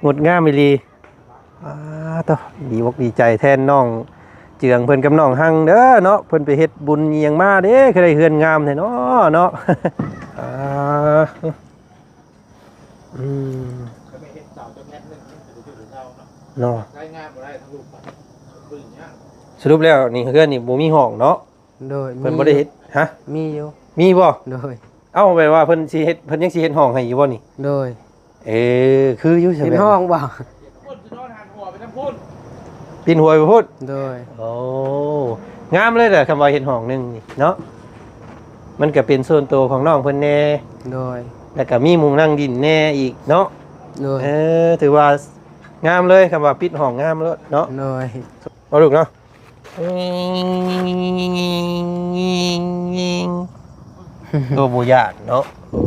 ງົດງາມອີ່ຫຼີ. ອາ ໂທ້ ດີອົກດີໃຈແທນນ້ອງເຈືອງເພິ່ນກັບນ້ອງຮັງເດີເນາະ, ເພິ່ນໄປເຮັດບຸນອີ່ຫຍັງມາເດ້ ຄືໄດ້ເຮືອນງາມແທ້ເນາະ ເນາະ. ອາ ອືມ ເນາະ ສະຫຼຸບແລ້ວນີ້ເຮືອນນີ້ບໍ່ມີຫ້ອງເນາະ? ໂດຍ ເພິ່ນບໍ່ໄດ້ເຮັດ ຮະ? ມີຢູ່. ມີບໍ່? ໂດຍ. ເອົ້າ ແປວ່າເພິ່ນຊິເຮັດ ເພິ່ນຍັງຊິເຮັດຫ້ອງໃຫ້ຢູ່ບໍ່ນີ້? ໂດຍ. ເອີ ຄືຢູ່ ເຮັດຫ້ອງບໍ່? ປິ່ນຫົວໄປພຸ້ນ. ໂດຍ. ໂອ້ ງາມເລີຍແຫຼະ ຄຳວ່າເຮັດຫ້ອງໜຶ່ງນີ້ເນາະ, ມັນກະເປັນສ່ວນໂຕຂອງນ້ອງເພິ່ນແດ່. ໂດຍ. ແລ້ວກະມີໝ່ອງນັ່ງດິນແດ່ອີກເນາະ. ໂດຍ. ເອີ ຖືວ່າງາມເລີຍ ຄຳວ່າປິດຫ້ອງງາມໂລດເນາະ. ໂດຍ. ເອົາລູກເນາະ. ໂອ້ ບໍ່ຢ້ານເນາະ. ໂອ້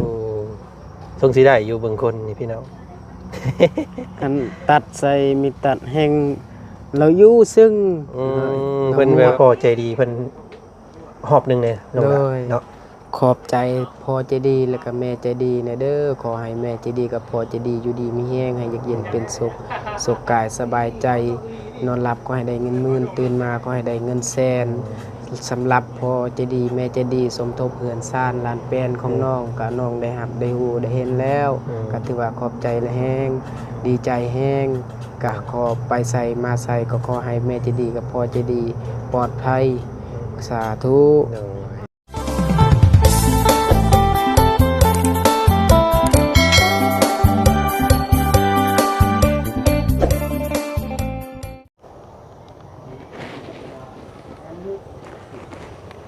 ຊົງຊິໄດ້ຢູ່ເບິ່ງຄົນນີ້ພີ່ນ້ອງ. ຄັນຕັດໃສ່ມີດຕັດແຮງລາວຢູ່ເຊິ່ງ. ອືມ ເພິ່ນແບບພໍ່ໃຈດີ ເພິ່ນຮອບໜຶ່ງແດ່ນ້ອງຫຼ້າເນາະ. ຂອບໃຈພໍ່ໃຈດີ ແລະກະແມ່ໃຈດີແດ່ເດີ. ຂໍໃຫ້ແມ່ໃຈດີກັບພໍ່ໃຈດີຢູ່ດີມີແຮງ ໃຫ້ຢາກເຢັນເປັນສຸກ ສຸກກາຍສະບາຍໃຈ. ນອນຫຼັບຂໍໃຫ້ໄດ້ເງິນໝື່ນ ຕື່ນມາຂໍໃຫ້ໄດ້ເງິນແສນ. ສຳລັບພໍ່ໃຈດີແມ່ໃຈດີ ສົມທົບເຮືອນຊານລານແປນຂອງນ້ອງ ກະນ້ອງໄດ້ຮັບໄດ້ຮູ້ໄດ້ເຫັນແລ້ວ ກະຖືວ່າຂອບໃຈຫຼາຍແຮງ ດີໃຈແຮງ. ກະຂໍໄປໃສມາໃສ ກໍຂໍໃຫ້ແມ່ໃຈດີກັບພໍ່ໃຈດີປອດໄພ. ສາທຸ.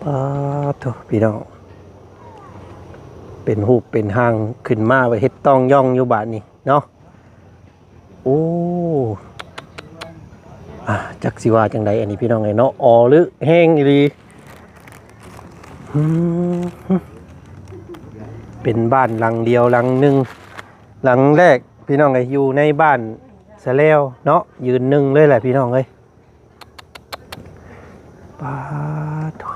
ປາໂທ້ ພີ່ນ້ອງ ເປັນຮູບເປັນຮ່າງຂຶ້ນມາ ໄວ້ເຮັດຕ້ອງຢ່ອງຢູ່ບາດນີ້ເນາະ. ໂອ້ ອາ ຈັກຊິວ່າຈັ່ງໃດອັນນີ້ພີ່ນ້ອງເອີຍເນາະ, ອໍລຶແຮງອີ່ຫຼີ. ອືມ ເປັນບ້ານຫຼັງດຽວຫຼັງໜຶ່ງ ຫຼັງແລກພີ່ນ້ອງເອີຍ ຢູ່ໃນບ້ານສະແລວເນາະ, ຢືນໜຶ່ງເລີຍແຫຼະພີ່ນ້ອງເອີຍ. ປາໂທ້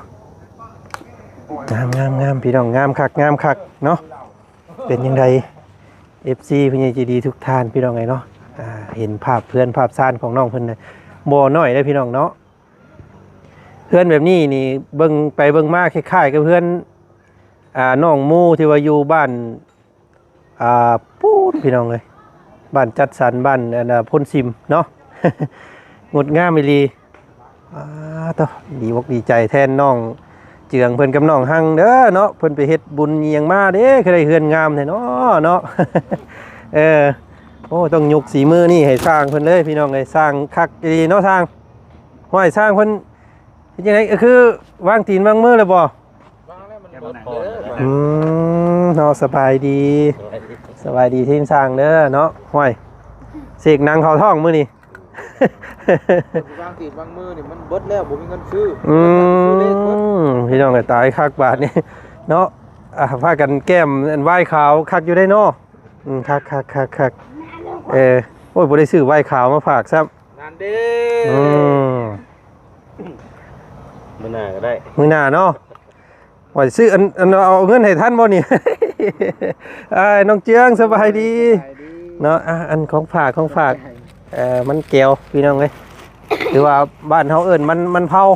ງາມໆໆ ພີ່ນ້ອງ ງາມຄັກ ງາມຄັກເນາະ. ເປັນຈັ່ງໃດ ເອັຟຊີ ຜູ້ໃຫຍ່ໃຈດີທຸກທ່ານ ພີ່ນ້ອງເອີຍເນາະ, ອ່າ ເຫັນພາບເຮືອນພາບຊານຂອງນ້ອງເພິ່ນນະ ບໍ່ນ້ອຍເດ້ພີ່ນ້ອງເນາະ. ເຮືອນແບບນີ້ນີ້ ເບິ່ງໄປເບິ່ງມາຄ້າຍໆກັບເຮືອນ ອ່າ ນ້ອງໝູ່ທີ່ວ່າຢູ່ບ້ານ ອ່າ ປູ້ນ ພີ່ນ້ອງເອີຍ, ບ້ານຈັດສັນ ບ້ານ ອັນ ໂພນຊິມເນາະ. ງົດງາມອີ່ຫຼີ. ອາ ໂທ້ ດີອົກດີໃຈແທນນ້ອງເຈືອງເພິ່ນກັບນ້ອງຮັງເດີເນາະ, ເພິ່ນໄປເຮັດບຸນອີ່ຫຍັງມາເດ້ ຄືໄດ້ເຮືອນງາມແທ້ເນາະ ເນາະ. ເອີ ໂອ້ ຕ້ອງຍົກສີມືນີ້ໃຫ້ຊ່າງເພິ່ນເລີຍ ພີ່ນ້ອງເອີຍ, ຊ່າງຄັກອີ່ຫຼີເນາະຊ່າງ. ຫ້ວຍ ຊ່າງເພິ່ນເຮັດຈັ່ງໃດ ຄືວາງຕີນວາງມືແລ້ວບໍ່? ອືມ ເນາະ ສະບາຍດີ ສະບາຍດີທີມຊ່າງເດີເນາະ. ຫ້ວຍ ເສກໜັງເຂົ້າທ້ອງມື້ນີ້. ວາງຕີນວາງມືນີ້ມັນເບິດແລ້ວ ບໍ່ມີເງິນຊື້. ອືມ ພີ່ນ້ອງເອີຍ ຕາຍຄັກບາດນີ້ເນາະ. ອ່າ ພາກັນແກ້ມອັນວາຍຂາວຄັກຢູ່ເດ້ເນາະ. ອືມ ຄັກໆໆໆ ເອີ ໂອ້ຍ ບໍ່ໄດ້ຊື້ວາຍຂາວມາຝາກຊ້ຳ. ນັ້ນເດ້. ອືມ ມື້ໜ້າກໍໄດ້ ມື້ໜ້າເນາະ. ວ່າຊິຊື້ອັນ ອັນ ເອົາເງິນໃຫ້ທັນບໍ່ນີ້? ອ້າຍນ້ອງເຈືອງ ສະບາຍດີ ສະບາຍດີເນາະ. ອ່າ ອັນຂອງຝາກ ຂອງຝາກ ເອີ ມັນແກ້ວ ພີ່ນ້ອງເອີຍ, ຫຼືວ່າບ້ານເຮົາເອີ້ນມັນ ມັນເຜົາ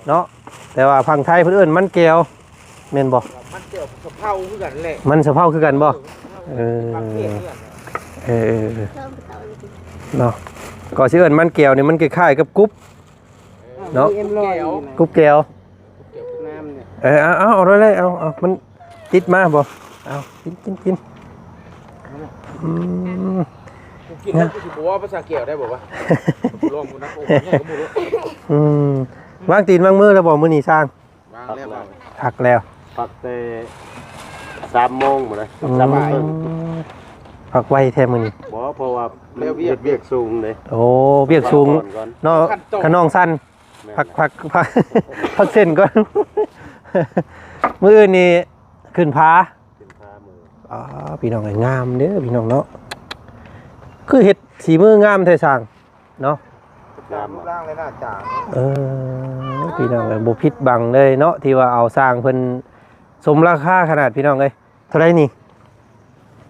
ເນາະ, ແຕ່ວ່າຝັ່ງໄທເພິ່ນເອີ້ນມັນແກ້ວ ແມ່ນບໍ່? ມັນແກ້ວ ສະເພົາຄືກັນແຫຼະ. ມັນສະເພົາຄືກັນບໍ່? ເອີ ເອີ ເອີ ເອີ ເນາະ. ກໍຊິເອີ້ນມັນແກ້ວນີ້ ມັນຄ້າຍໆກັບກຸບ ເນາະ ກຸບແກ້ວ. ເອີ ເອົາ ເອົາ ເອົາໄດ້ເລີຍ ເອົາ ເອົາ ມັນຕິດມາບໍ່? ເອົາ ກິນ ກິນ ກິນ. ອືມ ກູກິນແລ້ວ ກູຊິບໍ່ເວົ້າພາສາແກ້ວໄດ້ບໍ່ວະ? ລອງດູນະ. ໂອ້ ໃຫຍ່ກວ່າໝູ່. ອືມ ວາງຕີນວາງມືແລ້ວບໍ່ມື້ນີ້ຊ່າງ? ພັກແລ້ວ ພັກແລ້ວ ພັກແຕ່ສາມໂມງພຸ້ນນະ. ອືມ ສາມໂມງເຄິ່ງ. ພັກໄວແທ້ມື້ນີ້. ບໍ່ ເພາະວ່າມັນເຮັດວຽກສູງເດ້. ໂອ້ ວຽກສູງເນາະ ຂະໜອງສັ້ນ. ແມ່ນ ພັກ ແຫຼະ ພັກ ພັກ ພັກເສັ້ນກ່ອນ. ມື້ອື່ນນີ້ຂຶ້ນຜາ ຂຶ້ນຜາມື້. ອໍ ພີ່ນ້ອງເອີຍ ງາມເດີພີ່ນ້ອງເນາະ, ຄືເຮັດສີມືງາມແທ້ຊ່າງ. ເນາະ ງາມ ເອີ ພີ່ນ້ອງເອີຍ ບໍ່ຜິດຫວັງເລີຍເນາະ ທີ່ວ່າເອົາຊ່າງເພິ່ນສົມລາຄາຂະໜາດ ພີ່ນ້ອງເອີຍ. ເທົ່າໃດນີ້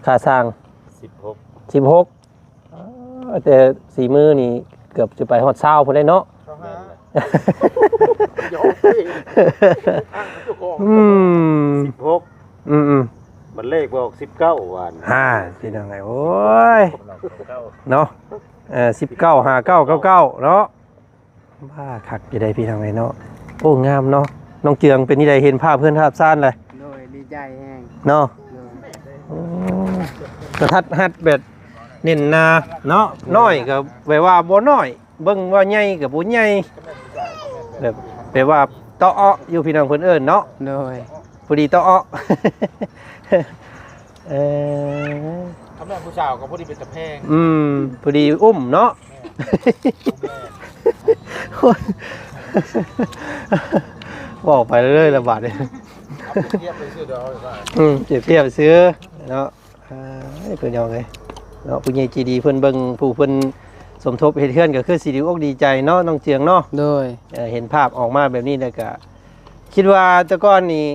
ຄ່າຊ່າງ? ສິບຫົກ ສິບຫົກ. ອໍ ແຕ່ສີມືນີ້ເກືອບຈະໄປຮອດຊາວພຸ້ນແຫຼະເນາະ. ຊາວຫ້າ ຢອກເດ້ ອ້າງເຈົ້າຂອງ ອືມ ສິບຫົກ ອືມໆ ບັດເລກອອກສິບເກົ້າ ວ່ານ ອ່າ ພີ່ນ້ອງເອີຍ ໂອ້ຍ ເນາະ ເອີ ສິບເກົ້າ ຫ້າເກົ້າ ເກົ້າເກົ້າ ເນາະ. ວ່າຄັກຢູ່ໃດ໋ພີ່ນ້ອງເອີຍເນາະ. ໂອ້ ງາມເນາະ. ນ້ອງເຈືອງເປັນຈັ່ງໃດ ເຫັນພາບເຮືອນພາບຊານແລ້ວ? ໂດຍ ດີໃຈແຮງເນາະ. ໂດຍ ໂອ້ ກະທັດຮັດແບບເນັ້ນໜາເນາະ. ໂດຍ ນ້ອຍກະແບບວ່າບໍ່ນ້ອຍ ເບິ່ງວ່າໃຫຍ່ກະບໍ່ໃຫຍ່ ແບບ ແບບວ່າເຕາະເອາະຢູ່ ພີ່ນ້ອງເພິ່ນເອີ້ນເນາະ. ໂດຍ ພໍດີເຕາະເອາະ ເອີ ຄັນແມ່ນຜູ້ສາວກໍພໍດີເປັນຕາແພງ. ອືມ ພໍດີອຸ້ມເນາະ. ແມ່ນ ໂອ້ຍ ເວົ້າໄປເລື້ອຍລະບາດນີ້. ເອົາໄປທຽບໄປຊື່ດອກ ອືມ ທຽບໄປຊື່ເນາະ. ເອີຍ ພີ່ນ້ອງເອີຍເນາະ ຜູ້ໃຫຍ່ໃຈດີເພິ່ນເບິ່ງ ຜູ້ເພິ່ນສົມທົບເຮັດເຮືອນ ກໍຄືຊິດີອົກດີໃຈເນາະ ນ້ອງເຈືອງເນາະ. ໂດຍ ເອີ ເຫັນພາບອອກມາແບບນີ້ແລ້ວກະ ຄິດວ່າແຕ່ກ່ອນນີ້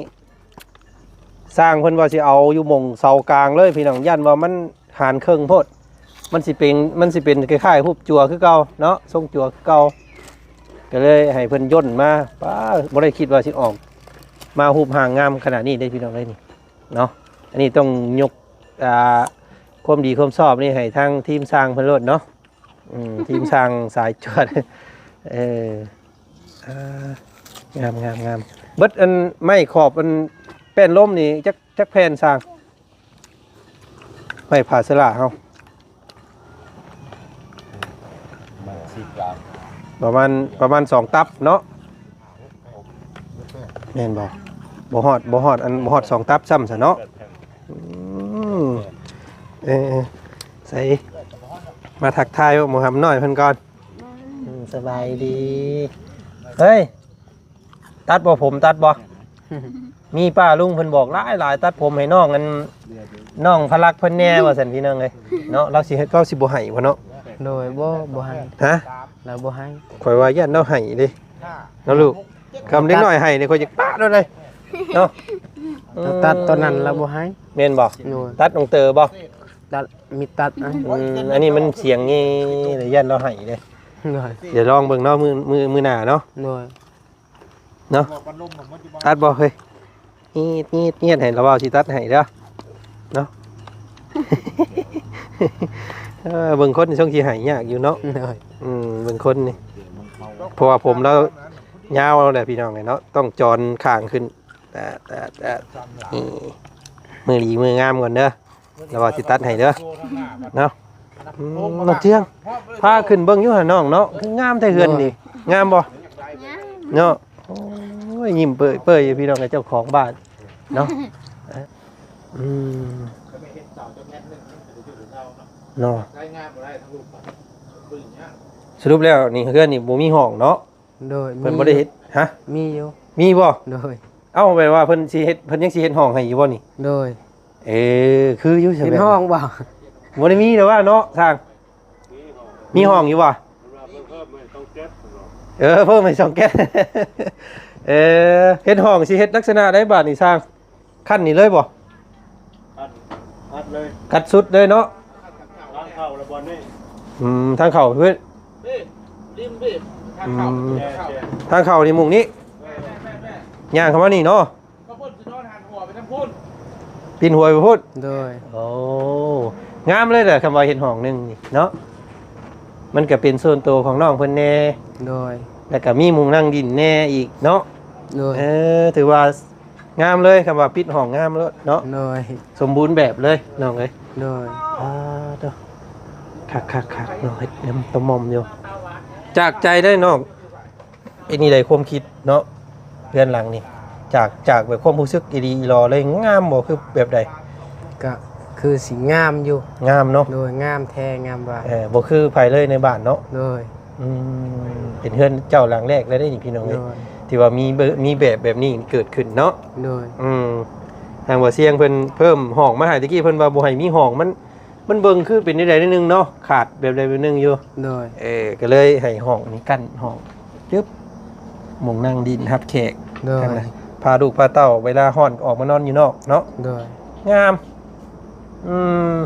ຊ່າງເພິ່ນວ່າຊິເອົາຢູ່ໝ່ອງເສົາກາງເລີຍ ພີ່ນ້ອງ ຢ້ານວ່າມັນຫານເຄິ່ງໂພດ ມັນຊິເປັນ ມັນຊິເປັນຄ້າຍໆຮູບຈົວຄືເກົ່າເນາະ ຊົງຈົວຄືເກົ່າ ກໍເລີຍໃຫ້ເພິ່ນຍົນມາ. ປ້າ ບໍ່ໄດ້ຄິດວ່າຊິອອກມາຮູບຮ່າງງາມຂະໜາດນີ້ເດ້ ພີ່ນ້ອງເອີຍ ນີ້ເນາະ. ອັນນີ້ຕ້ອງຍົກ ອ່າ ຄວາມດີຄວາມຊອບນີ້ໃຫ້ທາງທີມຊ່າງເພິ່ນໂລດເນາະ. ອືມ ທີມຊ່າງສາຍຈວດ ເອີ ອ່າ ງາມໆໆ. ເບິດອັນໄມ້ຂອບອັນແປ້ນລົມນີ້ຈັກ ຈັກແຜ່ນຊ່າງ? ໄມ້ຜ້າເຊື້ອລາເຮົາ ປະມານ ປະມານສອງຕັບເນາະ. ແມ່ນບໍ່? ບໍ່ຮອດ ບໍ່ຮອດ ອັນ ບໍ່ຮອດສອງຕັບຊ້ຳຊະເນາະ. ອືມ ເອີ ໃສ ມາທັກທາຍໝູ່ຫຳນ້ອຍເພິ່ນກ່ອນ. ອືມ ສະບາຍດີ. ເຮີ້ຍ ຕັດບໍ່ ຜົມຕັດບໍ່? ມີປ້າລຸງເພິ່ນບອກຫຼາຍໆ ຕັດຜົມໃຫ້ນ້ອງ ອັນ ນ້ອງພະລັກເພິ່ນແດ່ວ່າຊັ້ນ ພີ່ນ້ອງເອີຍເນາະ. ລາວຊິ ລາວຊິບໍ່ໃຫ້ບໍ່ເນາະ? ໂດຍ ບໍ່ ບໍ່ໃຫ້. ຮະ? ລາວບໍ່ໃຫ້. ຂ້ອຍວ່າຢ້ານລາວໃຫ້ເດ້ເນາະລູກ. ຄຳເດັກນ້ອຍໃຫ້ນີ້ ຂ້ອຍຢາກປະໂລດເລີຍເນາະ. ຕັດຕອນນັ້ນລາວບໍ່ໃຫ້. ແມ່ນບໍ່? ໂດຍ. ຕັດນ້ອງເຕີບໍ່? ຕັດ ມີຕັດ. ອືມ ອັນນີ້ມັນສຽງແງ່ ຢ້ານລາວໃຫ້ເດ້. ໂດຍ. ດຽວລອງເບິ່ງເນາະ ມື້ ມື້ ມື້ໜ້າເນາະ. ໂດຍ. ເນາະ ຕັດບໍ່ເຮີ້ຍ? ງຽດໆໆ ໃຫ້ລາວເວົ້າຊິຕັດໃຫ້ເດີເນາະ. ເອີ ເບິ່ງຄົນນີ້ຊົງຊິໃຫ້ຍາກຢູ່ເນາະ. ໂດຍ. ອືມ ເບິ່ງຄົນນີ້ ເພາະວ່າຜົມລາວຍາວແລ້ວ ພີ່ນ້ອງເອີຍເນາະ ຕ້ອງຈອນຂ້າງຂຶ້ນ. ແຕ່ ແຕ່ ແຕ່ ນີ້ ມື້ດີມື້ງາມກ່ອນເດີ. ລາວວ່າຊິຕັດໃຫ້ເດີເນາະ. ອືມ ນ້ອງເຈືອງ ພາຂຶ້ນເບິ່ງຢູ່ຫານ້ອງເນາະ. ຄືງາມແທ້ເຮືອນນີ້. ໂດຍ. ງາມບໍ່? ງາມ. ເນາະ. ໂອ້ຍ ຍິ້ມເປີຍໆຢູ່ ພີ່ນ້ອງ ກັບເຈົ້າຂອງບ້ານເນາະ. ອືມ ເນາະ. ສະຫຼຸບແລ້ວນີ້ ເຮືອນນີ້ບໍ່ມີຫ້ອງເນາະ. ໂດຍ. ເພິ່ນບໍ່ໄດ້ເຮັດ. ຮະ? ມີຢູ່. ມີບໍ່? ໂດຍ. ເອົ້າ ແປວ່າເພິ່ນຊິເຮັດ ເພິ່ນຍັງຊິເຮັດຫ້ອງໃຫ້ຢູ່ບໍ່ນີ້? ໂດຍ. ເອີ ຄືຢູ່ ເຮັດຫ້ອງບໍ່? ບໍ່ໄດ້ມີແຕ່ວ່າເນາະ ຊ່າງ ມີຫ້ອງຢູ່ບໍ່? ເອີ ເພີ່ມໃຫ້ຊ່ອງແກັດ. ເອີ ເຮັດຫ້ອງຊິເຮັດລັກສະນະໃດບາດນີ້ ຊ່າງ? ຂັ້ນນີ້ເລີຍບໍ່? ຄັດ ຄັດເລີຍ ຄັດສຸດເລີຍເນາະ. ທາງເຂົ້າລະບ່ອນນີ້. ອືມ ທາງເຂົ້າເພິ່ນ ນີ້ ລິມພີ້ ທາງເຂົ້າ. ອືມ ທາງເຂົ້ານີ້ມຸ້ງນີ້ ແມ່ນໆໆ ຍ່າງເຂົ້າມານີ້ເນາະ. ກໍເພິ່ນຊິນອນຫັນຫົວໄປທາງພຸ້ນ ປິ່ນຫົວໄປພຸ້ນ. ໂດຍ. ໂອ້ ງາມເລີຍແຫຼະ ຄຳວ່າເຮັດຫ້ອງໜຶ່ງນີ້ເນາະ. ມັນກໍເປັນສ່ວນໂຕຂອງນ້ອງເພິ່ນແດ່. ໂດຍ. ແລ້ວກໍມີໝ່ອງນັ່ງຫຼິ້ນແດ່ອີກເນາະ. ໂດຍ. ເອີ ຖືວ່າ ງາມເລີຍ ຄຳວ່າປິດຫ້ອງງາມໂລດເນາະ. ໂດຍ. ສົມບູນແບບເລີຍນ້ອງເອີຍ. ໂດຍ. ອາ ໂທ້ ຄັກໆໆ ເນາະ ເຮັດຕະໝ່ອມຢູ່ ຈາກໃຈເດ້ນ້ອງ. ເຮັດນີ້ໄດ້ຄວາມຄິດເນາະ ເຮືອນຫຼັງນີ້ ຈາກ ຈາກແບບຄວາມຮູ້ສຶກອີ່ຫຼີອີ່ຫຼໍເລີຍ ງາມບໍ່ ຄືແບບໃດ? ກະຄືຊິງາມຢູ່. ງາມເນາະ. ໂດຍ ງາມແທ້ງາມວ່າ. ເອີ ບໍ່ຄືໃຜເລີຍໃນບ້ານເນາະ. ໂດຍ. ອືມ ເປັນເຮືອນເຈົ້າຫຼັງແລກເລີຍເດ້ນີ້ ພີ່ນ້ອງເອີຍ. ໂດຍ. ທີ່ວ່າມີ ມີແບບ ແບບນີ້ເກີດຂຶ້ນເນາະ. ໂດຍ. ອືມ ທາງບ່າວຊຽງເພິ່ນເພີ່ມຫ້ອງມາໃຫ້ ແຕ່ກີ້ເພິ່ນວ່າບໍ່ໃຫ້ມີຫ້ອງ ມັນ ມັນເບິ່ງຄືເປັນແນວໃດໜ້ອຍໜຶ່ງເນາະ ຂາດແບບໃດແບບໜຶ່ງຢູ່. ໂດຍ. ເອີ ກໍເລີຍໃຫ້ຫ້ອງນີ້ກັ້ນຫ້ອງ ຈຶບ ໝ່ອງນັ່ງຫຼິ້ນຮັບແຂກ. ໂດຍ. ພາລູກພາເຕົ້າເວລາຮ້ອນກໍອອກມານອນຢູ່ນອກເນາະ. ໂດຍ. ງາມ. ອືມ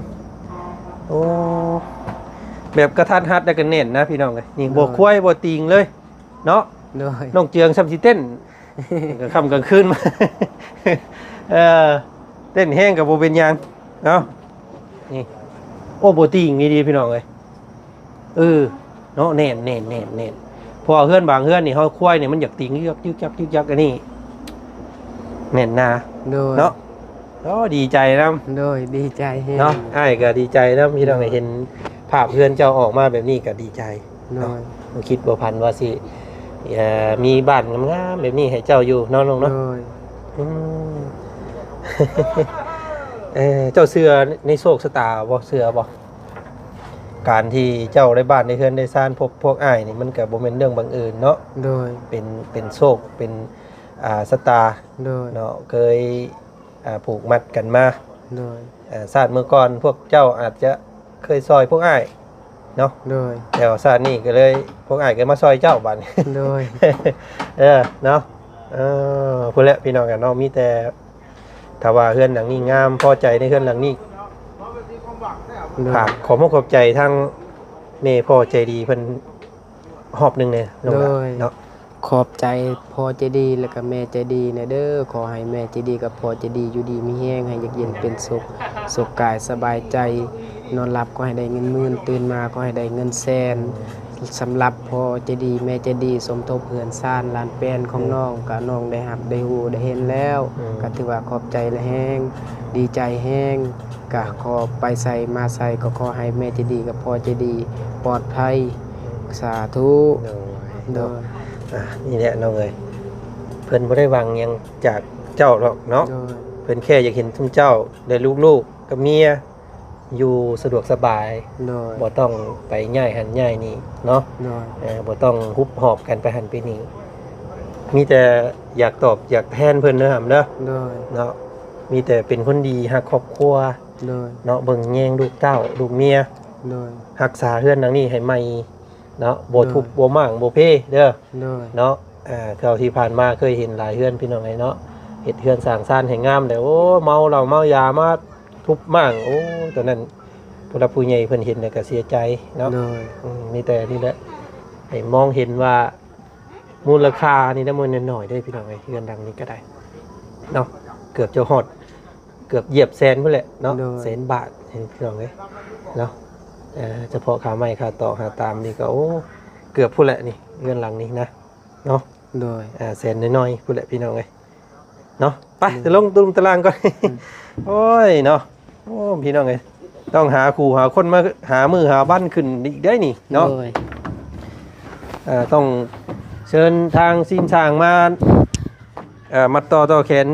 ໂອ້ ແບບກະທັນຮັດ ແລ້ວກໍແໜ້ນນະພີ່ນ້ອງເອີຍ. ນີ້ ໂດຍ ບໍ່ຄວາຍບໍ່ຕີງເລີຍເນາະ. ໂດຍ ນ້ອງເຈືອງຊ່ຳຊິເຕັ້ນ ກາງຄ່ຳກາງຄືນມາ ເອີ ເຕັ້ນແຮງກໍບໍ່ເປັນຫຍັງເນາະ. ນີ້ ໂອ້ ບໍ່ຕີງອີ່ຫຼີພີ່ນ້ອງເອີຍ. ເອີ ເນາະ ແໜ້ນໆໆໆ ເພາະວ່າເຮືອນບາງເຮືອນນີ້ ເຮົາຄວາຍນີ້ມັນຢາກຕີງຍຶກຍັກ ຍຶກຍັກ ຍຶກຍັກ ອັນນີ້ແໜ້ນໜາ. ໂດຍ ເນາະ. ໂອ້ ດີໃຈນຳ. ໂດຍ ດີໃຈແຮງເນາະ. ອ້າຍກໍດີໃຈນຳ ພີ່ນ້ອງ ໂດຍ ເຫັນພາບເຮືອນເຈົ້າອອກມາແບບນີ້ກໍດີໃຈ. ໂດຍ ເນາະ. ບໍ່ຄິດບໍ່ຝັນວ່າຊິ ເອີ ມີບ້ານງາມໆແບບນີ້ໃຫ້ເຈົ້າຢູ່ເນາະ ນ້ອງເນາະ. ໂດຍ ອືມ ເອີ ເຈົ້າເຊື່ອໃນໂຊກຊະຕາບໍ່? ເຊື່ອບໍ່? ການທີ່ເຈົ້າໄດ້ບ້ານໄດ້ເຮືອນໄດ້ຊານ ພົບພວກອ້າຍນີ້ ມັນກໍບໍ່ແມ່ນເລື່ອງບັງເອີນເນາະ. ໂດຍ ເປັນ ເປັນໂຊກ ເປັນ ອ່າ ຊະຕາ. ໂດຍ ເນາະ ເຄີຍ ອ່າ ຜູກມັດກັນມາ. ໂດຍ ເອີ ຊາດເມື່ອກ່ອນພວກເຈົ້າອາດຈະເຄີຍຊ່ອຍພວກອ້າຍເນາະ. ໂດຍ ແຕ່ວ່າຊາດນີ້ກໍເລີຍ ພວກອ້າຍກໍມາຊ່ອຍເຈົ້າບາດນີ້. ໂດຍ ເອີ ເນາະ. ເອີ ພຸ້ນແຫຼະພີ່ນ້ອງກັນເນາະ ມີແຕ່ ຖ້າວ່າເຮືອນຫຼັງນີ້ງາມ ພໍໃຈໃນເຮືອນຫຼັງນີ້ ໂດຍ ຝາກຂອບອົກຂອບໃຈທາງແມ່ພໍ່ໃຈດີເພິ່ນຮອບໜຶ່ງແດ່ ນ້ອງຫຼ້າ. ໂດຍ ເນາະ ຂອບໃຈພໍ່ໃຈດີ ແລ້ວກໍແມ່ໃຈດີແດ່ເດີ. ຂໍໃຫ້ແມ່ໃຈດີກັບພໍ່ໃຈດີຢູ່ດີມີແຮງ ໃຫ້ຢາກເຢັນເປັນສຸກ ສຸກກາຍສະບາຍໃຈ. ນອນຫຼັບກໍໃຫ້ໄດ້ເງິນໝື່ນ ຕື່ນມາກໍໃຫ້ໄດ້ເງິນແສນ. ສຳລັບພໍ່ໃຈດີ ແມ່ໃຈດີ ສົມທົບເຮືອນຊານລານແປນຂອງ ອືມ ນ້ອງ ກະນ້ອງໄດ້ຮັບໄດ້ຮູ້ໄດ້ເຫັນແລ້ວ ອືມ ກະຖືວ່າຂອບໃຈຫຼາຍແຮງ ດີໃຈແຮງ. ກະຂໍໄປໃສມາໃສ ກໍຂໍໃຫ້ແມ່ໃຈດີກັບພໍ່ໃຈດີປອດໄພ. ອືມ ສາທຸ. ໂດຍ ໂດຍ ເນາະ. ອ່າ ນີ້ແຫຼະນ້ອງເອີຍ ເພິ່ນບໍ່ໄດ້ຫວັງຫຍັງຈາກເຈົ້າດອກເນາະ. ໂດຍ ເພິ່ນແຄ່ຢາກເຫັນຊຸມເຈົ້າ ແລະ ລູກໆກັບເມຍ ຢູ່ສະດວກສະບາຍ. ໂດຍ ບໍ່ຕ້ອງໄປຍ້າຍຫັ້ນຍ້າຍນີ້ເນາະ. ໂດຍ ເອີ ບໍ່ຕ້ອງຮຸບຫອບກັນໄປຫັ້ນໄປນີ້. ມີແຕ່ຢາກຕອບຢາກແທນເພິ່ນເດີຫຳເດີ. ໂດຍ ເນາະ ມີແຕ່ເປັນຄົນດີ ຮັກຄອບຄົວ. ໂດຍ ເນາະ ເບິ່ງແຍງລູກເຕົ້າລູກເມຍ. ໂດຍ ຮັກສາເຮືອນຫຼັງນີ້ໃຫ້ໃໝ່ເນາະ ບໍ່ ໂດຍ ທຸບບໍ່ໝ້າງບໍ່ເພເດີ. ໂດຍ ເນາະ. ເອີ ເທົ່າທີ່ຜ່ານມາເຄີຍເຫັນຫຼາຍເຮືອນພີ່ນ້ອງເອີຍເນາະ ເຮັດເຮືອນສ້າງຊານໃຫ້ງາມແລ້ວ ໂອ້ ເມົາເຫຼົ້າເມົາຢາມາທຸບມ້າງ ໂອ້ ຕອນນັ້ນຜູ້ຫຼັກຜູ້ໃຫຍ່ເພິ່ນເຫັນແລ້ວກໍເສຍໃຈເນາະ. ໂດຍ ອືມ ມີແຕ່ນີ້ແຫຼະ ໃຫ້ມອງເຫັນວ່າມູນລະຄ່ານີ້ນະ ບໍ່ແມ່ນນ້ອຍເດ້ພີ່ນ້ອງເອີຍ ເຮືອນຫຼັງນີ້ກໍໄດ້ເນາະ ເກືອບຈະຮອດ ເກືອບຢຽບແສນພຸ້ນແຫຼະເນາະ. ໂດຍ ແສນບາດ ເຫັນພີ່ນ້ອງເອີຍເນາະ. ເອີ ສະເພາະຄ່າໄມ້ຄ່າຕອກຄ່າຕາມນີ້ກໍ ໂອ້ ເກືອບພຸ້ນແຫຼະນີ້ ເຮືອນຫຼັງນີ້ນະ ເນາະ. ໂດຍ ອ່າ ແສນນ້ອຍໆພຸ້ນແຫຼະພີ່ນ້ອງເອີຍເນາະ. ໄປ ໂດຍ ໄປລົງຕະລຸມຕະລາງກ່ອນ. ອືມ ໂອ້ຍເນາະ ໂອ້ ພີ່ນ້ອງເອີຍ ຕ້ອງຫາຄູ່ຫາຄົນມາຫາມື້ຫາວັນຂຶ້ນອີກໄດ໋ນີ້ເນາະ. ໂດຍ ເອີ ຕ້ອງເຊີນທາງຊິງຊ່າງມາ ເອີ ມັດຕໍ່ຕໍ່ແຂນ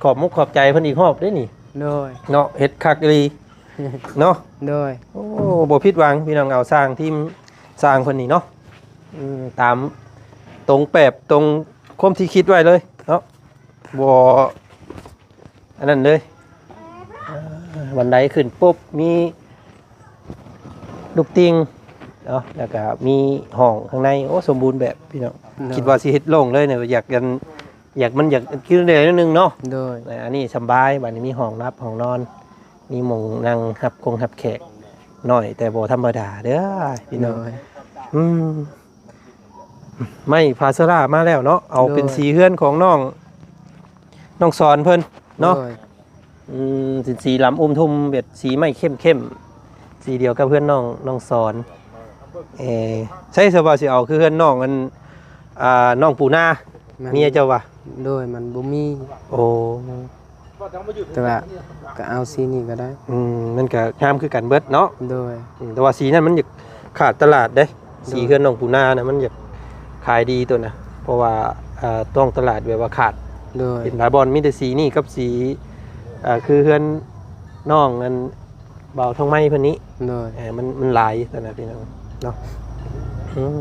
ຂອບມຸກຂອບໃຈເພິ່ນອີກຮອບໄດ໋ນີ້. ໂດຍ ເນາະ ເຮັດຄັກອີ່ຫຼີເນາະ. ໂດຍ ໂອ້ ບໍ່ຜິດຫວັງພີ່ນ້ອງ ເອົາຊ່າງ ທີມຊ່າງເພິ່ນນີ້ເນາະ. ອືມ ຕາມຕົງແປບຕົງຄວາມທີ່ຄິດໄວ້ເລີຍເນາະ ບໍ່ອັນນັ້ນເລີຍ. ບັນໄດຂຶ້ນປຸບ ມີລູກຕິ່ງເນາະ ແລ້ວກະມີຫ້ອງຂ້າງໃນ ໂອ້ ສົມບູນແບບພີ່ນ້ອງ. ໂດຍ ຄິດວ່າຊິເຮັດໂລ່ງເລີຍນີ້ ຢາກອັນ ຢາກ ມັນຢາກຄືແນວໜຶ່ງເນາະ. ໂດຍ ອັນນີ້ສະບາຍ ບາດນີ້ມີຫ້ອງຮັບຫ້ອງນອນ ມີໝ່ອງນັ່ງຮັບຄົງຮັບແຂກ ນ້ອຍແຕ່ບໍ່ທຳມະດາເດີພີ່ນ້ອງ. ໂດຍ ອືມ ໄມ້ພາເຊີຣາມາແລ້ວເນາະ ເອົາເປັນ ໂດຍ ສີເຮືອນຂອງນ້ອງ ນ້ອງສອນເພິ່ນເນາະ. ໂດຍ ອືມ ເປັນສີລຳອຸ້ມທຸ່ມ ແບບສີໄມ້ເຂັ້ມໆ ສີດຽວກັບເຮືອນນ້ອງ ນ້ອງສອນ. ເອີ ໃຊ່ຊະວ່າຊິເອົາຄືເຮືອນນ້ອງອັນ ອ່າ ນ້ອງປູນາ ມັນ ເມຍເຈົ້າວ່າ. ໂດຍ ມັນບໍ່ມີ. ໂອ້ ແຕ່ວ່າກໍເອົາສີນີ້ກໍໄດ້. ອືມ ມັນກໍງາມຄືກັນເບິດເນາະ. ໂດຍ ອືມ ແຕ່ວ່າສີນັ້ນມັນຢາກຂາດຕະຫຼາດເດ້. ໂດຍ ສີເຮືອນນ້ອງປູນານະ ມັນຢາກຂາຍດີໂຕນະ ເພາະວ່າ ອ່າ ທ້ອງຕະຫຼາດແບບວ່າຂາດ. ໂດຍ ເຫັນຫຼາຍບ່ອນມີແຕ່ສີນີ້ກັບສີ ອ່າ ຄືເຮືອນນ້ອງອັນ ບ່າວທອງໄມເພິ່ນນີ້. ໂດຍ ເອີ ມັນ ມັນຫຼາຍຊັ້ນນະພີ່ນ້ອງເນາະ. ອືມ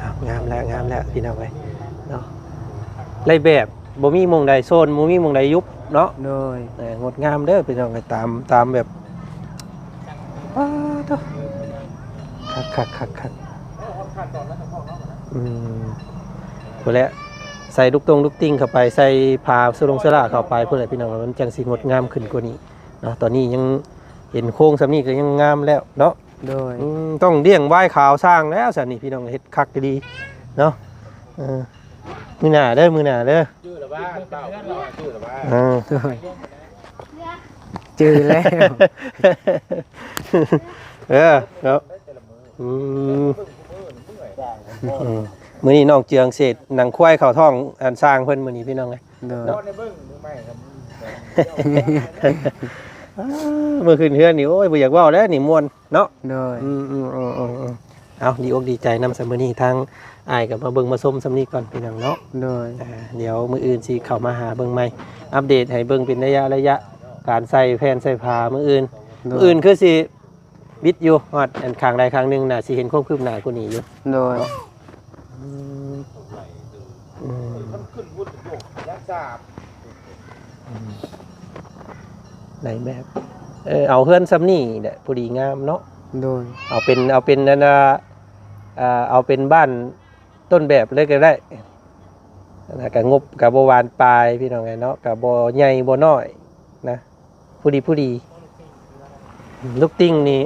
ອ້າວ ງາມແລ້ວ ງາມແລ້ວພີ່ນ້ອງເອີຍເນາະ. ໄດ້ແບບ ບໍ່ມີໝ່ອງໃດໂຊນ ບໍ່ມີໝ່ອງໃດຍຸບເນາະ. ໂດຍ ເອີ ງົດງາມເດີພີ່ນ້ອງເອີຍ ຕາມ ຕາມແບບ ປາດໂທ້ ຄັກໆໆໆ. ອືມ ພຸ້ນແຫຼະ ໃສ່ລູກຕົງລູກຕິ່ງເຂົ້າໄປ ໃສ່ຜ້າສະຫຼົງສະຫຼາເຂົ້າໄປ ພຸ້ນແຫຼະພີ່ນ້ອງ ມັນຈັ່ງຊິງົດງາມຂຶ້ນກວ່ານີ້. ເນາະ ຕອນນີ້ຍັງເຫັນໂຄງສ່ຳນີ້ກໍຍັງງາມແລ້ວເນາະ. ໂດຍ ອືມ ຕ້ອງລ້ຽງວາຍຂາວຊ້າງແລ້ວຊັ້ນນີ້ ພີ່ນ້ອງ ເຮັດຄັກອີ່ຫຼີເນາະ. ເອີ ມື້ໜ້າເດີ ມື້ໜ້າເດີ ຈື່ລະວ່າ ເຕົ້າ ຈື່ລະວ່າ ເອີ ໂດຍ ຈື່ແລ້ວ ເອີ ເນາະ. ອືມ ອືມ ມື້ນີ້ນ້ອງເຈືອງເສດໜັງຄວາຍເຂົ້າທ້ອງອັນຊ້າງເພິ່ນມື້ນີ້ ພີ່ນ້ອງເອີຍ ໂດຍ ເນາະ. ມື້ຂຶ້ນເຮືອນນີ້ ໂອ້ຍ ບໍ່ຢາກເວົ້າແລ້ວນີ້ ມ່ວນເນາະ ໂດຍ ອືມ ເອົາ ດີອົກດີໃຈນຳ. ຊະມື້ນີ້ທາງອ້າຍກໍມາເບິ່ງມາຊົມຊ່ຳນີ້ກ່ອນ ພີ່ນ້ອງເນາະ ໂດຍ ອ່າ ດຽວມື້ອື່ນຊິເຂົ້າມາຫາເບິ່ງໃໝ່ ອັບເດດໃຫ້ເບິ່ງເປັນໄລຍະໆ ການໃສ່ແຜ່ນໃສ່ຜ້າມື້ອື່ນ ໂດຍ ມື້ອື່ນຄືຊິ ບິດຢູ່ ຮອດອັນຂ້າງໃດຂ້າງໜຶ່ງ ໜ້າຊິເຫັນຄວາມຄືບໜ້າກວ່ານີ້ຢູ່ ໂດຍ ອືມ ອືມ ອືມ ໄດ້ແບບ ເອີ ເອົາເຮືອນຊ່ຳນີ້ແຫຼະ ພໍດີງາມເນາະ ໂດຍ ເອົາເປັນ ເອົາເປັນອັນນ່າ ເອົາເປັນບ້ານຕົ້ນແບບເລີຍກໍໄດ້ ແລ້ວກໍງົບກໍບໍ່ບານປາຍ ພີ່ນ້ອງເອີຍເນາະ ກໍບໍ່ໃຫຍ່ບໍ່ນ້ອຍນະ. ຜູ້ດີຜູ້ດີ ລູກຕິ່ງນີ້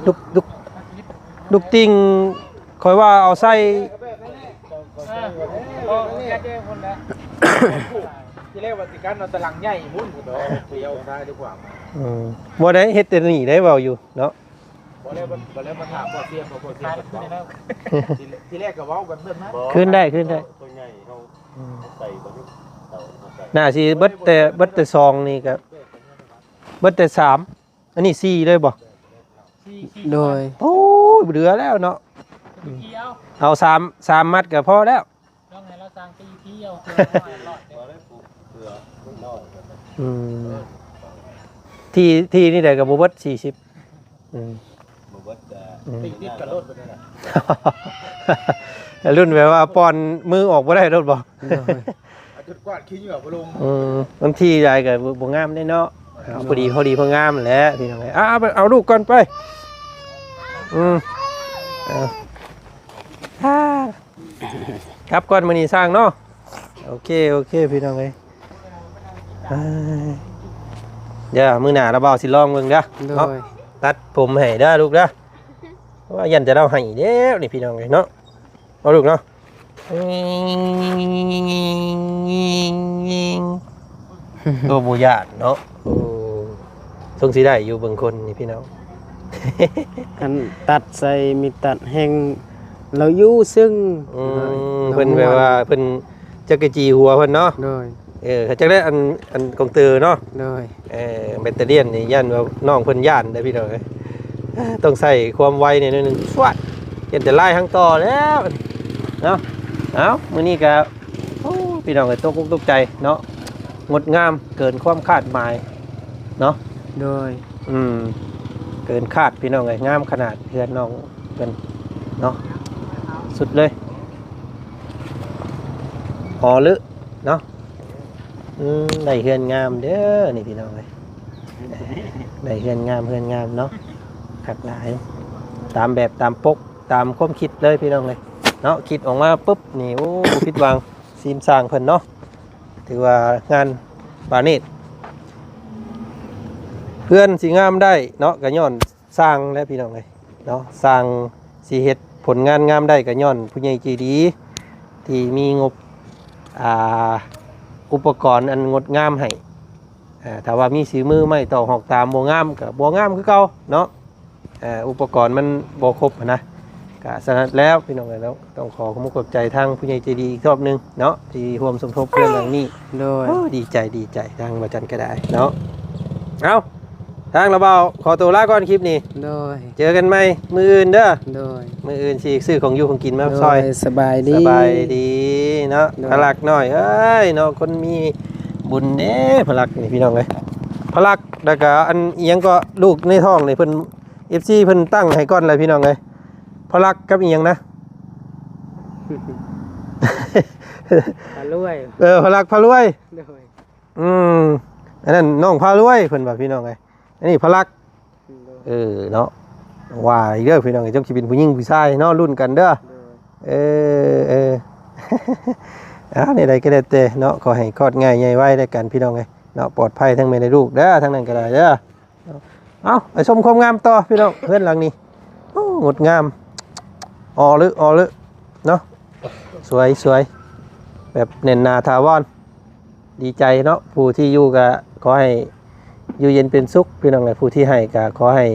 ລູກ ລູກ ລູກຕິ່ງ ຂ້ອຍວ່າເອົາໃສ່ ທີແລກວ່າຊິກັນເອົາຕະຫຼັງໃຫຍ່ພຸ້ນ ດອກ ລ້ຽວຊ້າຍດີກວ່າ ອືມ ບໍ່ໄດ້ເຮັດແຕ່ນີ້ໄດ້ເວົ້າຢູ່ເນາະ ບໍ່ແລ້ວ ບໍ່ແລ້ວມາຖາມພໍ່ຊຽງ ພໍ່ຊຽງ ທີ ທີແລກກໍເວົ້າກັນເບິ່ງນະ ຄືນໄດ້ ຄືນໄດ້ ຕົວໃຫຍ່ເຮົາ ອືມ ໃສ່ບໍ່ໄດ້ ໜ້າຊິເບິດແຕ່ ເບິດແຕ່ສອງນີ້ກໍ ເບິດແຕ່ສາມ ອັນນີ້ສີ່ເລີຍບໍ່? ໂດຍ ໂອ້ຍ ເຫຼືອແລ້ວເນາະ ເອົາສາມ ສາມມັດກໍພໍແລ້ວ ຕ້ອງໃຫ້ລາວສ້າງຕີທີເອົາ ອືມ ທີ່ ທີ່ນີ້ໄດ້ກໍບໍ່ເບິດສີ່ສິບ ອືມ ບໍ່ເບິດກໍ ອືມ ຕິດກັນໂລດ ລຸ້ນແບບວ່າປ່ອນມືອອກບໍ່ໄດ້ໂລດບໍ່? ໂດຍ ເອົາຈົນກວາດຂີ້ເຫຍື້ອບໍ່ລົງ ອືມ ບາງທີຫຼາຍກໍບໍ່ ບໍ່ງາມເດ້ເນາະ ເອົາ ໂດຍ ພໍດີ ພໍດີພໍງາມແຫຼະ ພີ່ນ້ອງເອີຍ ເອົາ ເອົາ ເອົາລູກກ່ອນໄປ ອືມ ເອົາ ອ່າ ກັບກ່ອນມື້ນີ້ຊ່າງເນາະ ໂອເຄ ໂອເຄ ພີ່ນ້ອງເອີຍ ອ່າ ດຽວມື້ໜ້າລະບ່າວຊິລອງເບິ່ງເດີ ໂດຍ ເນາະ ຕັດຜົມໃຫ້ເດີລູກເດີ ວ່າຢ້ານແຕ່ລາວໃຫ້ແລ້ວນີ້ ພີ່ນ້ອງເອີຍເນາະ ເອົາລູກເນາະ ໂຕບໍ່ຢ້ານເນາະ ໂອ້ ຊົງຊິໄດ້ຢູ່ເບິ່ງຄົນນີ້ ພີ່ນ້ອງ ອັນຕັດໃສ່ມີດຕັດແຮງລາວຢູ່ເຊິ່ງ ອືມ ເພິ່ນແບບວ່າເພິ່ນຈັກກະຈີຫົວເພິ່ນເນາະ ໂດຍ ເອີ ຈັກໄດ້ອັນ ອັນກອງເຕີເນາະ ໂດຍ ເອີ ແບັດເຕີຣຽນນີ້ຢ້ານວ່ານ້ອງເພິ່ນຢ້ານເດີພີ່ນ້ອງເອີຍ ຕ້ອງໃຊ້ຄວາມໄວໜ້ອຍໜຶ່ງ ຊວດ ເປັນແຕ່ລາຍທາງຕໍ່ແລ້ວເນາະ ເອົ້າ ມື້ນີ້ກະ ໂອ້ ພີ່ນ້ອງເອີຍ ຕົກອົກຕົກໃຈເນາະ ງົດງາມເກີນຄວາມຄາດໝາຍເນາະ ໂດຍ ອືມ ເກີນຄາດ ພີ່ນ້ອງເອີຍ ງາມຂະໜາດເຮືອນນ້ອງເພິ່ນເນາະ ສຸດເລີຍ ຫໍລຶເນາະ ອືມ ໄດ້ເຮືອນງາມເດີນີ້ ພີ່ນ້ອງເອີຍ ໄດ້ເຮືອນງາມ ເຮືອນງາມເນາະ ຄັກຫຼາຍ ຕາມແບບຕາມປົກ ຕາມຄວາມຄິດເລີຍ ພີ່ນ້ອງເອີຍເນາະ ຄິດອອກມາປຶບນີ້ ໂອ້ ບໍ່ຜິດຫວັງ ທີມຊ່າງເພິ່ນເນາະ ຖືວ່າງານປານີດ ເຮືອນຊິງາມໄດ້ເນາະ ກໍຍ້ອນຊ່າງແຫຼະ ພີ່ນ້ອງເອີຍເນາະ ຊ່າງຊິເຮັດຜົນງານງາມໄດ້ ກໍຍ້ອນຜູ້ໃຫຍ່ໃຈດີ ທີ່ມີງົບ ອ່າ ອຸປະກອນອັນງົດງາມໃຫ້ ອ່າ ຖ້າວ່າມີສີມືໄມ້ຕອກຫອກຕາມບໍ່ງາມກໍບໍ່ງາມຄືເກົ່າເນາະ ອ່າ ອຸປະກອນມັນບໍ່ຄົບຫັ້ນນະ ກະສະນັ້ນແລ້ວ ພີ່ນ້ອງເອີຍເນາະ ຕ້ອງຂໍຂອບອົກຂອບໃຈທາງຜູ້ໃຫຍ່ໃຈດີອີກຮອບໜຶ່ງເນາະ ທີ່ຮ່ວມສົມທົບເລື່ອງຫຼັງນີ້ ໂດຍ ໂອ້ ດີໃຈ ດີໃຈ ທາງບ່າວຈັນກໍໄດ້ເນາະ ເອົ້າ ທາງລະບ່າວຂໍໂຕລາກ່ອນຄລິບນີ້ ໂດຍ ເຈີກັນໃໝ່ມື້ອື່ນເດີ ໂດຍ ມື້ອື່ນຊິຊື້ຂອງຢູ່ຂອງກິນມາໃຫ້ ໂດຍ ຊ່ອຍ ສະບາຍດີ ສະບາຍດີເນາະ ໂດຍ ພະລັກນ້ອຍເອີຍເນາະ ຄົນມີບຸນເດ້ ພະລັກນີ້ ພີ່ນ້ອງເອີຍ ພະລັກ ແລ້ວກໍອັນອີ່ຫຍັງກໍລູກໃນທ້ອງນີ້ ເພິ່ນ ເອັຟຊີ ເພິ່ນຕັ້ງໃຫ້ກ່ອນແຫຼະ ພີ່ນ້ອງເອີຍ ພະລັກກັບອີ່ຫຍັງນະ ພະລວຍ ເອີ ພະລັກພະລວຍ ໂດຍ ອືມ ອັນນັ້ນນ້ອງພະລວຍ ເພິ່ນວ່າ ພີ່ນ້ອງເອີຍ ອັນນີ້ພະລັກ ໂດຍ ເອີເນາະ ວ່າອີກເດີ ພີ່ນ້ອງເອີຍ ຈັກຊິເປັນຜູ້ຍິງຜູ້ຊາຍເນາະ ລຸ້ນກັນເດີ ໂດຍ ເອີ ເອີ ອ່າ ແນວໃດກໍແລ້ວແຕ່ເນາະ ຂໍໃຫ້ຄອດງ່າຍໃຫຍ່ໄວແລ້ວກັນ ພີ່ນ້ອງເອີຍເນາະ ປອດໄພທັງແມ່ແລະລູກເດີ ທາງນັ້ນກໍໄດ້ເດີ ເນາະ ເອົາ ໄປຊົມຄວາມງາມຕໍ່ພີ່ນ້ອງ ເຮືອນຫຼັງນີ້ ໂອ້ ງົດງາມ ອໍເລີ ອໍເລີເນາະ ສວຍ ສວຍ ແບບແໜ້ນໜາຖາວອນ ດີໃຈເນາະ ຜູ້ທີ່ຢູ່ກໍຂໍໃຫ້ຢູ່ເຢັນເປັນສຸກ ພີ່ນ້ອງເອີຍ ຜູ້ທີ່ໃຫ້ກໍຂໍໃຫ້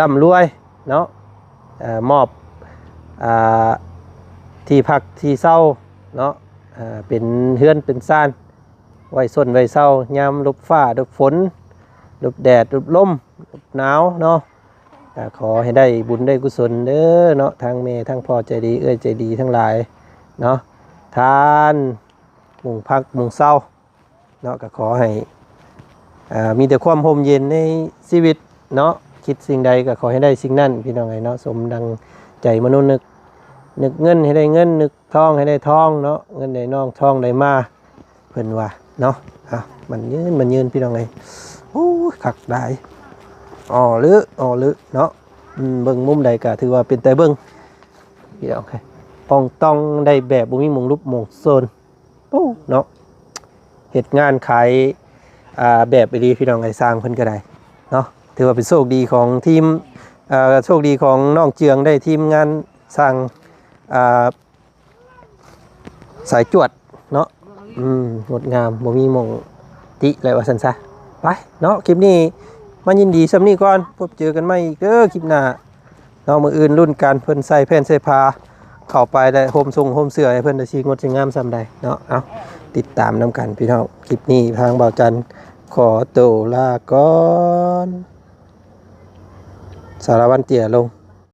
ລ່ຳລວຍເນາະ ເອີ ມອບ ອ່າ ທີ່ພັກທີ່ເຊົາເນາະ ເປັນເຮືອນເປັນຊານ ໄວ້ຊົນໄວ້ເຊົາຍາມຫຼົບຟ້າຫຼົບຝົນ ຫຼົບແດດຫຼົບລົມ ຫຼົບໜາວເນາະ ກໍຂໍໃຫ້ໄດ້ບຸນໄດ້ກຸສົນເດີເນາະ ທັງແມ່ທັງພໍ່ໃຈດີ ເອື້ອຍໃຈດີທັງຫຼາຍເນາະ ທານມຸງພັກມຸງເຊົາເນາະ ກໍຂໍໃຫ້ ອ່າ ມີແຕ່ຄວາມຮົ່ມເຢັນໃນຊີວິດເນາະ ຄິດສິ່ງໃດກໍຂໍໃຫ້ໄດ້ສິ່ງນັ້ນ ພີ່ນ້ອງເອີຍເນາະ ສົມດັ່ງໃຈມະນຸດນຶກ ນຶກເງິນໃຫ້ໄດ້ເງິນ ນຶກ ທອງໃຫ້ໄດ້ທອງເນາະ ເງິນໄດ້ນອງທອງໄດ້ມາ ເພິ່ນວ່າເນາະ ອ່ະ ໝັ້ນຍືນ ໝັ້ນຍືນ ພີ່ນ້ອງເອີຍ ໂອ້ຍ ຄັກຫຼາຍ ອໍເລີ ອໍເລີເນາະ ອືມ ເບິ່ງມຸມໃດກໍຖືວ່າເປັນຕາເບິ່ງ ພີ່ນ້ອງເອີຍ ອ່ອງຕ່ອງໄດ້ແບບບໍ່ມີໝ່ອງຫຼຸບໝ່ອງໂຊນ ໂອ້ ເນາະ ເຮັດງານຂາຍ ອ່າ ແບບອີ່ຫຼີ ພີ່ນ້ອງເອີຍ ຊ່າງເພິ່ນກໍໄດ້ເນາະ ຖືວ່າເປັນໂຊກດີຂອງທີມ ເອີ ໂຊກດີຂອງນ້ອງເຈືອງ ໄດ້ທີມງານຊ່າງ ອ່າ ສາຍຈວດເນາະ ອືມ ງົດງາມ ບໍ່ມີໝ່ອງຕິແລ້ວວ່າຊັ້ນຊະ ໄປເນາະ ຄລິບນີ້ມາຍິນດີສ່ຳນີ້ກ່ອນ ພົບເຈີກັນໃໝ່ອີກເດີ ຄລິບໜ້າເນາະ ມື້ອື່ນລຸ້ນກັນ ເພິ່ນໃສ່ແຜ່ນໃສ່ຜ້າເຂົ້າໄປ ແລະ ໂຮມຊົງໂຮມເສື້ອໃຫ້ເພິ່ນ ໄດ້ຊິງົດຊິງາມສ່ຳໃດເນາະ ເອົາ ຕິດຕາມນຳກັນພີ່ນ້ອງ ຄລິບນີ້ທາງບ່າວຈັນຂໍໂຕລາກ່ອນ ສາລະວັນເຕ້ຍລົງ